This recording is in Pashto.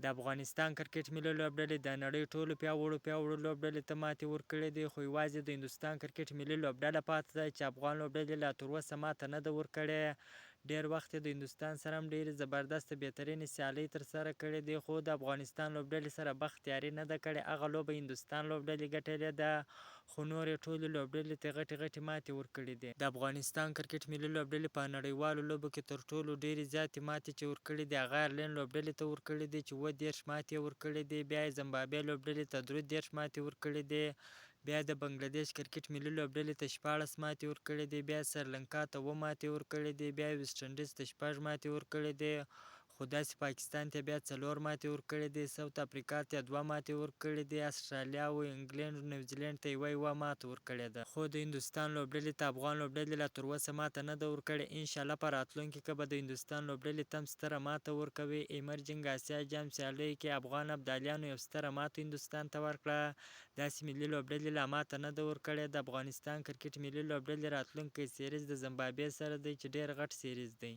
د افغانستان کرکټ ملي لوبډلې د نړۍ ټولو پیاوړو پیاوړو لوبډلې ته ماتې ورکړې دي، خو یوازې د هندوستان کرکټ ملي لوبډله پاتې ده چې افغان لوبډلې لا تر اوسه ماته نه ده ورکړې. ډېر وخت یې د هندوستان سره هم ډېرې زبردسته بهترینې سیالۍ ترسره کړې دي، خو د افغانستان لوبډلې سره بخت یاري نه ده کړې. هغه لوبه هندوستان لوبډلې ګټلې ده، خو نور یې ټولې لوبډلې ته غټې غټې ماتې ورکړې دي. د افغانستان کرکټ ملي لوبډلې په نړیوالو لوبو کې تر ټولو ډېرې زیاتې ماتې چې ورکړې دي، هغه ایرلینډ لوبډلې ته ورکړې دي چې 37 ماتې یې ورکړې دي. بیا یې زمبابوې لوبډلې ته 33 ماتې ورکړې دي. بیا د بنګله دېش کرکټ ملي لوبډلې ته 16 ماتې ورکړې دي. بیا سریلانکا ته 7 ماتې ورکړې دي. بیا ویسټ انډیز ته 6 ماتې ورکړې دي. خو داسې پاکستان ته بیا 4 ماتې ورکړې دي. ساوت افریقا ته 2 ماتې ورکړې دي. اسټرالیا او انګلینډ او نیوزیلینډ ته یوه یوه ماته ورکړې ده. خو د هندوستان لوبډلې ته افغان لوبډلې لا تر اوسه ماته نه ده ورکړې. انشاالله په راتلونکي کې به د هندوستان لوبډلې ته هم ستره ماته ورکوي. ایمرجنګ اسیا جام سیالیو کې افغان ابدالیانو یو ستره ماته هندوستان ته ورکړه. داسې ملي لوبډلې لا ماته نه ده ورکړې. د افغانستان کرکټ ملي لوبډلې راتلونکی سیریز د زمبابوې سره دی چې ډېر غټ سیریز دی.